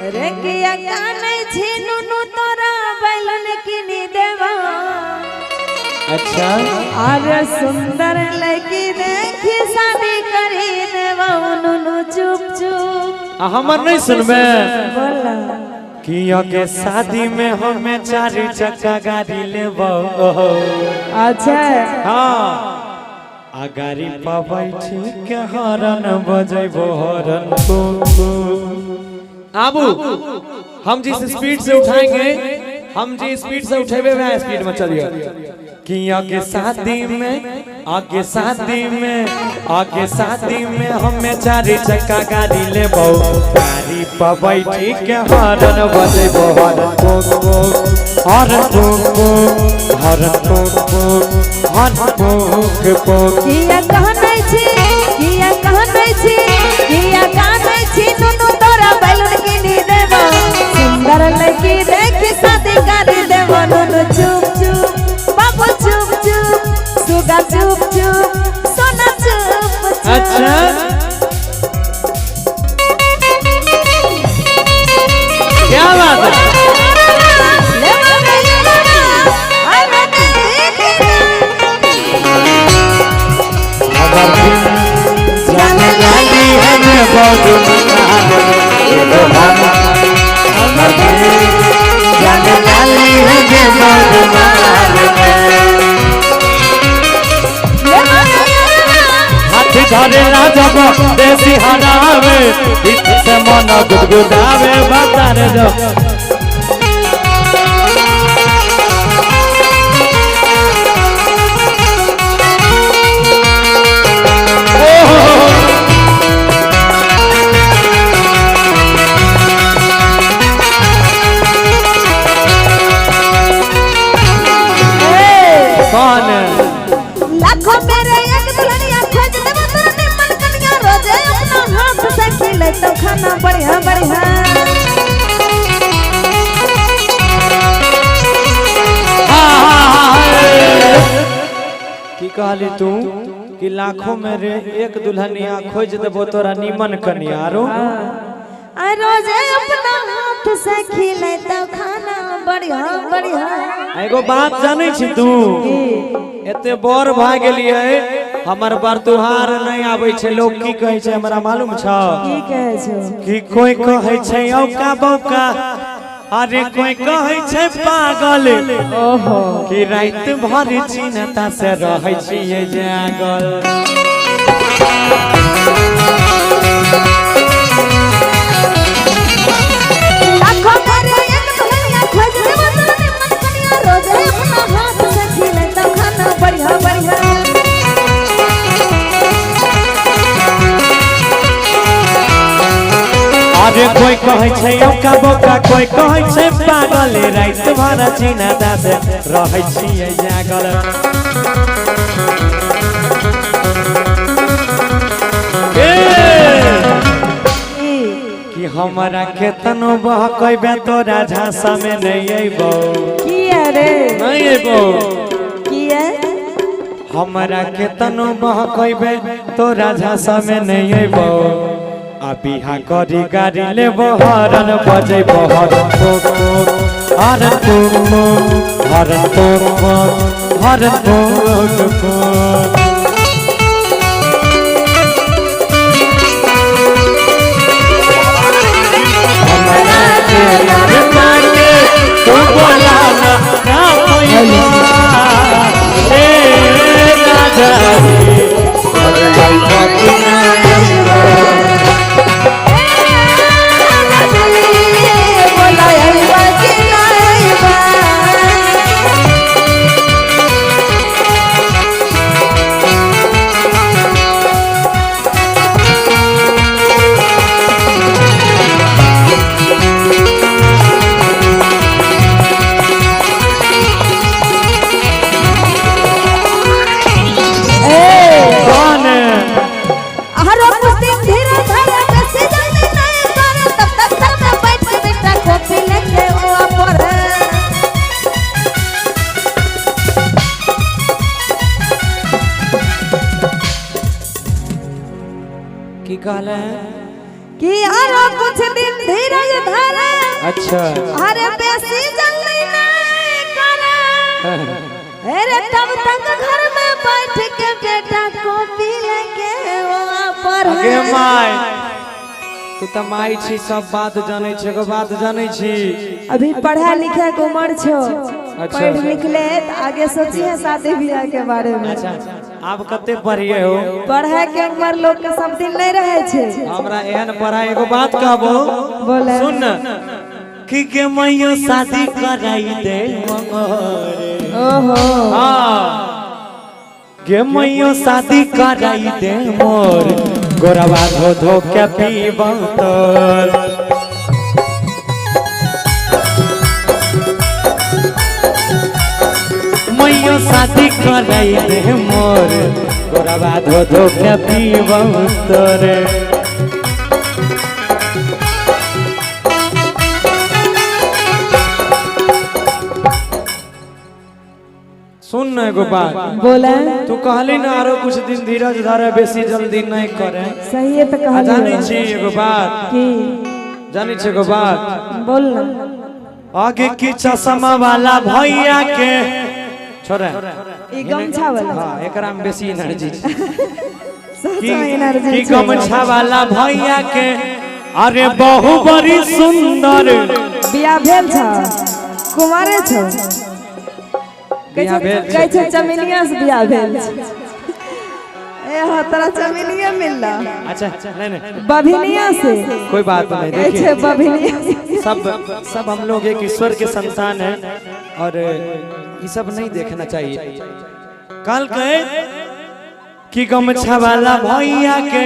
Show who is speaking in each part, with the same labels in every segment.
Speaker 1: रे किया कानै छी नुनु तोरा बैलन किनी देवा।
Speaker 2: अच्छा।
Speaker 1: अरे सुंदर लड़की देखी शादी करी देवा नुनु चुप चुप।
Speaker 2: आ हमर नहीं सुनबे?
Speaker 1: बोला।
Speaker 2: कि के शादी में हमें चार चक्का गाड़ी लेबो।
Speaker 1: अच्छा।
Speaker 2: हाँ, आ गाड़ी पर बैठी के हॉर्न बजेबो, हॉर्न को। आबू, हम जिस स्पीड से उठाएंगे, हम जिस स्पीड से उठेबे वह स्पीड में चलिए। कि आगे शादी में, आगे शादी में, आगे शादी में हमें चार चक्का गाड़ी लेबो, गाड़ी पर बैठी के हॉर्न बजेबो, हॉर्न को को, हॉर्न को को, हॉर्न को को, हॉर्न को को।
Speaker 1: किया कहनै छी, किया कहनै छी, किया कहनै छी नुनु तोरा बैलन किनी देवा, सुंदर लड़की देखी शादी करी देवा नुनु चुप चुप, बाबू चुप चुप, सुगा चुप चुप, सोना चुप चुप।
Speaker 2: अच्छा, क्या बात है। हमर दिल जाने लाली हमें बहुत मनाल एगो हम, हमर दिल जाने लाली हमें बहुत मनाल। हाथ धरे राजब देसी हरावे, पीठ से मन गुदगुदावे, बता रे जो। कौन?
Speaker 1: लाखों मेरे एक दुल्हनिया खोज देबो तोरा निमन कनिया, रोजे अपना हाथ से खिले तो खाना बढ़िया बढ़िया।
Speaker 2: की कहली तू कि लाखों में रे एक दुल्हनिया खोज देबो तोरा निमन कनिया आरो
Speaker 1: आ रोजे अपना हाथ से खिले तो खाना बढ़िया बढ़िया।
Speaker 2: एगो बात जानै छी तू? एते बड़ भए गेलियै, हमर बरतुहार नहीं आबै छै। लोग की कहै छै हमरा मालूम छौ?
Speaker 1: की कहै छौ?
Speaker 2: कि कोई कहै छै औका बौका, अरे कोई कहै छै पागल।
Speaker 1: ओहो।
Speaker 2: कि राति भर चिन्ता से रहै छियै जागल।
Speaker 1: लाखों मेरे एक दुल्हनिया खोज देबो तोरा निमन कनिया, रोजे अपना हाथ से खिले तो खाना बढ़िया बढ़िया।
Speaker 2: अरे कोई कहै छै औका बौका, कोई कहै छै पागल, राति भर चिन्ता से रहै छियै जागल। ए कि हमरा केतनो बहकैबे तोरा झांसा में नहीं अइबो।
Speaker 1: किया रे?
Speaker 2: नहीं अइबो।
Speaker 1: किया?
Speaker 2: हमरा केतनो बहकैबे तोरा झांसा में नहीं अइबो, आ बिहा करी गाड़ी लेबो, हॉर्न बजेबो, हॉर्न को को, हॉर्न को को, हॉर्न को को, हॉर्न को को। हमरा के लड़का के तू बोलाना ना पैबा, ए राजा रे, अरे अइबा कि ना अइबा।
Speaker 1: बोला अइबा कि ना अइबा।
Speaker 2: कौन?
Speaker 1: हरो पुस्ती धीरे धीरे बेसी जल्दी नहीं करे, तब तक सर में बैठ के बेटा कॉफी लेके ओ पर।
Speaker 2: की कहले?
Speaker 1: कि आरो कुछ दिन धीरज धर
Speaker 2: अच्छा।
Speaker 1: अरे बेसी जल्दी नहीं करे, अरे तब तक घर में बैठ के बेटा कॉपी लेके वहाँ पर
Speaker 2: अगे माय, तू तऽ माय छी, सब बात जानै छी, एगो बात जानै छी।
Speaker 1: अभी पढ़ा लिखा के उम्र छो।
Speaker 2: अच्छा।
Speaker 1: पढ़ लिख ले तो आगे सोचिए शादी ब्याह के बारे में।
Speaker 2: अच्छा, आब कते पढ़िए हो?
Speaker 1: पढ़े के उम्र लोग के सब दिन नहीं रहे छे।
Speaker 2: हमरा एहन पढ़ाई, एगो बात कहबो।
Speaker 1: बोले।
Speaker 2: सुन न, कि के मैयो शादी कराई दे मोरे।
Speaker 1: ओहो।
Speaker 2: हाँ, गे मैयो शादी कराई दे मोर, गोरवा धो धो के पीबो तोर। मैयो शादी कराई दे मोर, गोरवा धो धो के पीबो तोर। सुन न एगो बात।
Speaker 1: बोले।
Speaker 2: तू कहली ना आरो कुछ दिन धीरज धरे, बेसी जल्दी नहीं करे।
Speaker 1: सही है तो
Speaker 2: आ
Speaker 1: कहली।
Speaker 2: जानै छी एगो बात?
Speaker 1: की?
Speaker 2: जानै छी एगो बात?
Speaker 1: बोल ना।
Speaker 2: आगे की चश्मा वाला भैया के छोड़े।
Speaker 1: ई गमछा वाला।
Speaker 2: हाँ, एकरा में बेसी एनर्जी छै।
Speaker 1: सच में एनर्जी
Speaker 2: की
Speaker 1: छै।
Speaker 2: गमछा वाला भैया के अरे बहु बड़ी सुंदर।
Speaker 1: बियाह भेल छ? कुमारे छो?
Speaker 2: बियाह भेल छै।
Speaker 1: कहै छै चमेलिया से बियाह भेल छै। ए हाँ, तोरा चमेलिया मिलला?
Speaker 2: अच्छा, नहीं नहीं।
Speaker 1: बभिनिया से।
Speaker 2: कोई बात नहीं।
Speaker 1: कहै छै
Speaker 2: देखिए,
Speaker 1: बभिनिया से।
Speaker 2: सब सब हम लोग एक ईश्वर के संतान हैं और ये सब नहीं देखना चाहिए। कल कहे कि गमछा वाला भैया के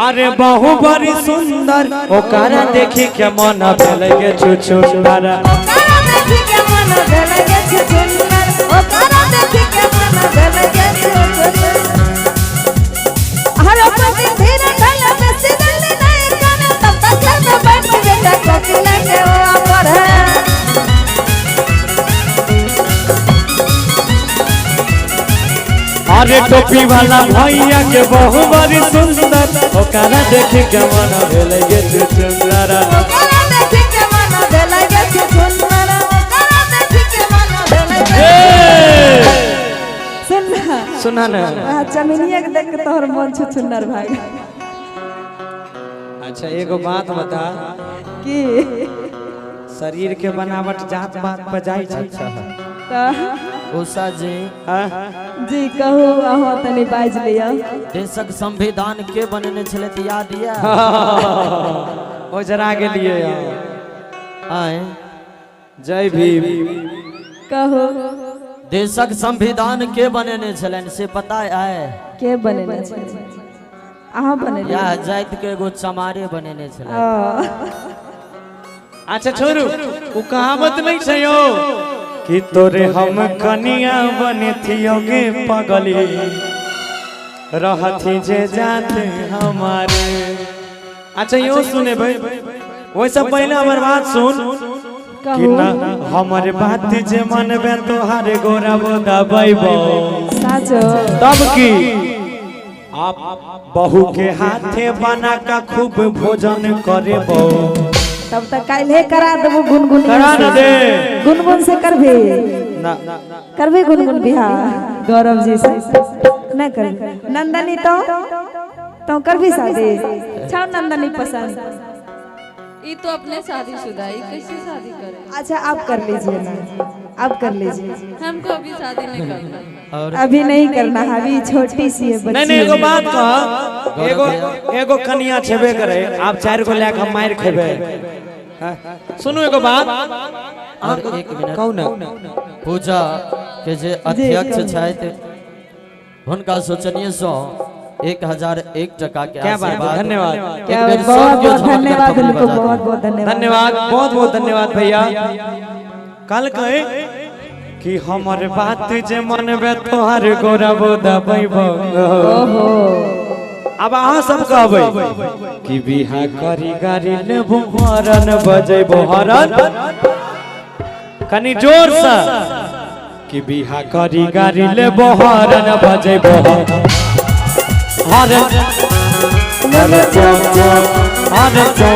Speaker 2: अरे बहु बड़ी सुंदर, ओकरा देखी के मन भेलै के छुछुंदर।
Speaker 1: ओकरा देखी के मन भेलै गे छुछुंदर, ओकरा देखी के मन भेलै गे छुछुंदर। हर पति धीरे ढल बेसी जल्दी नहीं करे, तब तक घर में बैठ के बेटा कॉपी लेके वो पढ़े।
Speaker 2: अरे टोपी वाला भैया के बहु बड़ी सुंदर, ओकरा देखी के मन भेलै के छुछुंदर।
Speaker 1: ओकरा देखी के मन भेलै गे छुछुंदर, ओकरा देखी के मन भेलै गे। सुन ना।
Speaker 2: सुना ना।
Speaker 1: आ चमेलिया के देख के तोहर मन छुछुंदर भाग।
Speaker 2: अच्छा, एगो बात बता।
Speaker 1: की?
Speaker 2: शरीर के बनावट जात पात पर जाइ छै?
Speaker 1: तऽ
Speaker 3: उषा जी।
Speaker 2: हाँ?
Speaker 1: जी, कहू, अहाँ तनी बाजि लिअ।
Speaker 3: देशक संविधान के बनेने छलै तऽ याद यऽ?
Speaker 2: ओ जरा गेलियै।
Speaker 3: आय?
Speaker 2: जय भीम।
Speaker 1: कहू।
Speaker 3: देशक संविधान के बनेने छलनि से पता आय?
Speaker 1: के बनेने छै? अहाँ बनेने?
Speaker 3: या जाति के एगो चमारे बनेने छलै।
Speaker 2: अच्छा छोड़ू, ओ कहावत नहीं छै यौ कि तोरे हम कनिया बनथियो गे पगली, रहथी जे जात हमारे। अच्छा, यो सुने भाई, वैसा पहले हमर बात सुन कि
Speaker 1: कहू।
Speaker 2: ना हमर बात जे मनबे तोहार गोरब दबैबो।
Speaker 1: साचो?
Speaker 2: तब की आप बहू के हाथे बना का खूब भोजन करेबो।
Speaker 1: तब तक काल्हे करा देबो गुनगुन।
Speaker 2: करा न दे।
Speaker 1: गुनगुन से करबी?
Speaker 2: ना।
Speaker 1: करबी गुनगुन बिहार गौरव जी से? नहीं करबी? नंदनी, तो करबी शादी? छाओ नंदनी पसंद?
Speaker 4: ये तो अपने शादीशुदा, ये कैसे शादी करे?
Speaker 1: अच्छा, आप कर लीजिए ना, आप कर लीजिए।
Speaker 4: हमको अभी शादी नहीं करना।
Speaker 3: और
Speaker 1: अभी नहीं करना है, अभी छोटी सी है
Speaker 2: नहीं।
Speaker 1: बच्ची।
Speaker 2: नहीं, एगो बात कह, एगो एगो कनिया छेबे करे, आप चार गो लेके हम मार खेबे? हाँ? सुनू एगो बात।
Speaker 3: और एक मिनट।
Speaker 2: कहू ना।
Speaker 3: पूजा के जे अध्यक्ष छथि, हुनका शोचनीय सँ 1001 टका के
Speaker 2: क्या बात है,
Speaker 3: आशीर्वाद।
Speaker 2: धन्यवाद।
Speaker 1: क्या
Speaker 3: एक बेर
Speaker 1: बहुत
Speaker 3: सब केओ
Speaker 1: बहुत
Speaker 3: झमटगर
Speaker 1: धन्यवाद
Speaker 3: थपड़ी
Speaker 1: उनको।
Speaker 3: बजा दियौ।
Speaker 1: बहुत बहुत धन्यवाद।
Speaker 2: धन्यवाद, बहुत बहुत धन्यवाद भैया। कल कहे कि हमर बात जे मनबे तोहर गौरव दबैबो।
Speaker 1: ओहो।
Speaker 2: अब अहाँ सब कहबै कि बिहा करी गाड़ी लेबो, हरन बजेबो हरन, कनी जोर से, कि बिहा करी गाड़ी लेबो, हरन बजेबो हरन, हरन। अरे को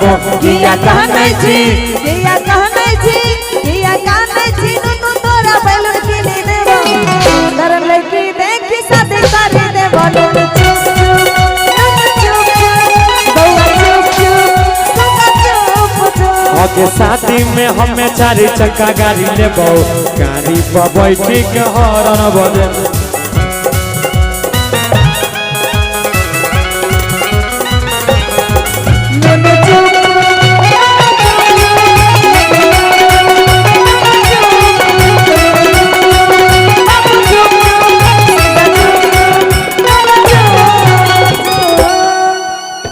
Speaker 2: को
Speaker 1: किया कहनै छी, किया कहनै छी, किया कहनै छी नुनु तोरा बैलून किनी देबो, सुंदर लड़की देखी शादी करी देबो। नुनु चुप चुप, नुनु चुप चुप, बौआ चुप चुप, सुगा चुप चुप।
Speaker 2: आगे शादी में हमें चार चक्का गाड़ी लेबो, गाड़ी पर बैठी के हॉर्न बजे।